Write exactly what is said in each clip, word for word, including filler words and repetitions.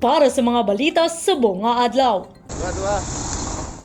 Para sa mga balita subong nga adlaw.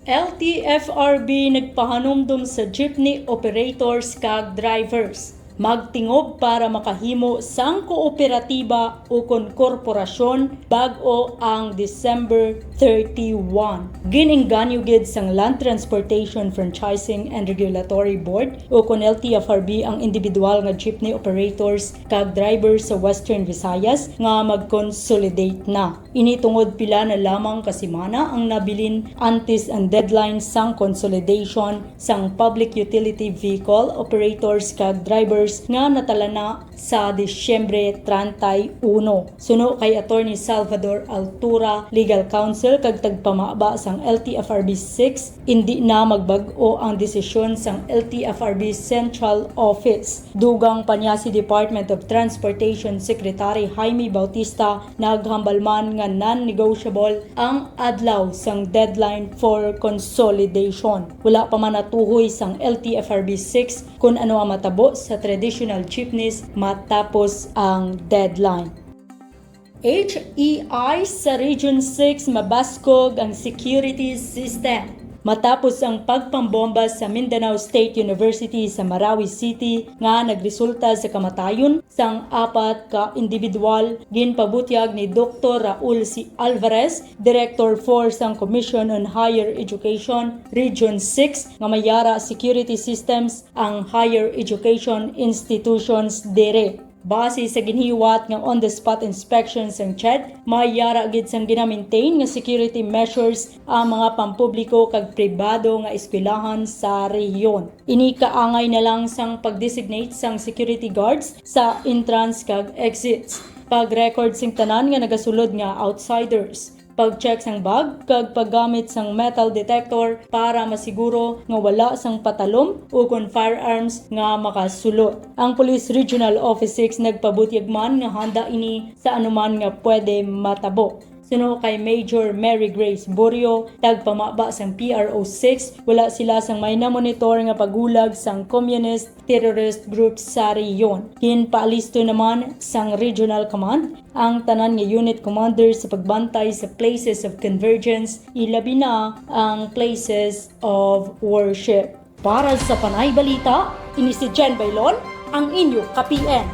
L T F R B nagpahanumdom sa jeepney operators kag drivers. Magtingob para makahimo sang kooperatiba ukon korporasyon bag-o ang December thirty-one. Gin-engganyo gid sang Land Transportation Franchising and Regulatory Board ukon L T F R B ang individual nga jeepney operators kag drivers sa Western Visayas nga mag-consolidate na. Ini tungod pila na lamang ka semana ang nabilin antes ang deadline sang consolidation sang public utility vehicle operators kag drivers nga natalana sa Disyembre treinta y uno. Suno kay Attorney Salvador Altura, Legal Counsel kag tagpamaba sang L T F R B six, indi na magbag-o ang desisyon sang L T F R B Central Office. Dugang pa niya si Department of Transportation Secretary Jaime Bautista, naghambal man nga non-negotiable ang adlaw sang deadline for consolidation. Wala pa man natuhoy sang L T F R B six kon ano ang matabo sa traditional jeepneys matapos ang deadline. H E I sa Region six, mabaskog ang security system. Matapos ang pagpambomba sa Mindanao State University sa Marawi City nga nagresulta sa kamatayon sang apat ka individual, ginpabutyag ni Doktor Raul C. Alvarez, Director four sang Commission on Higher Education Region six, nga may yara security systems ang higher education institutions diri. Base sa ginhiwat nga on-the-spot inspection sang CHED, may yara gid sang gina-maintain nga security measures ang mga pampubliko kag pribado nga eskwelahan sa rehiyon. Ini kaangay na lang sang pag-designate sang security guards sa entrance kag exits, pag-record sing tanan nga nagasulod nga outsiders, pag-check sang bag, kag paggamit sang metal detector para masiguro nga wala sang patalom ukon firearms nga makasulod. Ang Police Regional Office six nagpabutyag man nga handa ini sa anuman nga pwede matabo. Suno kay Major Mary Grace Borio, tagpamaba sang P R O six, wala sila sang may namonitor nga paghulag sang communist terrorist group sa rehiyon. Ginpaalisto naman sang Regional Command ang tanan nga unit commander sa pagbantay sa places of convergence, ilabi na ang places of worship. Para sa Panay Balita, ini si Jen Bailon, ang inyo ka-P N.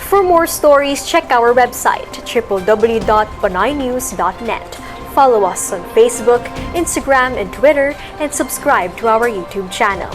For more stories, check our website, triple W dot panaynews dot net. Follow us on Facebook, Instagram, and Twitter, and subscribe to our YouTube channel.